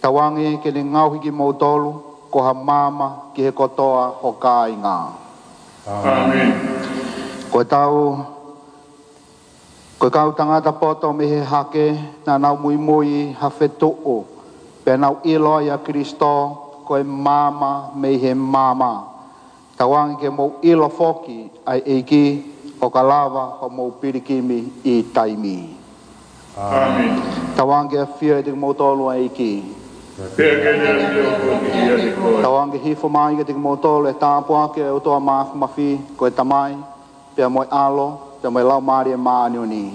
Tauange ke ne ngaohi kimoutolu ko ha maama ki he kotoa ho kāinga. ʻĀmeni. Ko e tau, ko e kau tangata poto mei he hake naʻa nau muimui ha fetuʻu, pea nau ʻilo ai ʻa Kilisitō ko e maama mei he maama. Tauange ke mou ʻilo foki ʻa e ʻEiki ʻo ka lava hoʻomou pilikimi ʻi taimi. ʻĀmeni. Tauange ke ʻafio ʻiate kimoutolu ʻa e ʻEiki. Pea ke ne ʻafio foki ʻiate koe. Tauange ke hifo mai kiate kimoutolu e tāpuaki ʻa e ʻOtua Māfimafi, ko e Tamai, pea mo e ʻAlo, pea mo e Laumālie Māʻoniʻoni.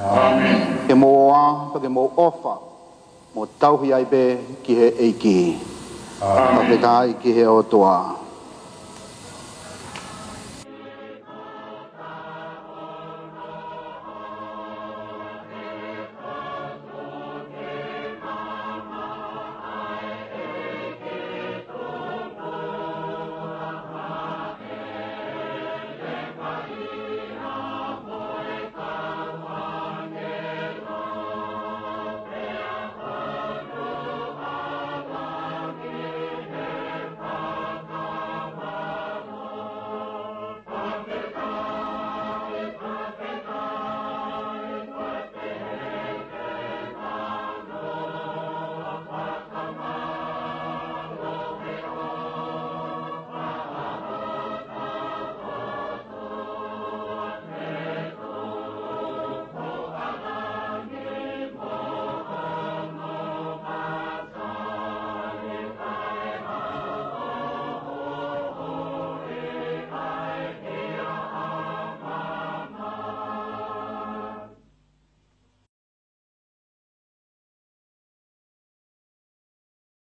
ʻĀmeni. Ke mou ō ā, pea ke mou ʻofa, mo tauhi ai pē ki he ʻEiki. ʻĀmeni. Fakafetaʻi ki he ʻOtua.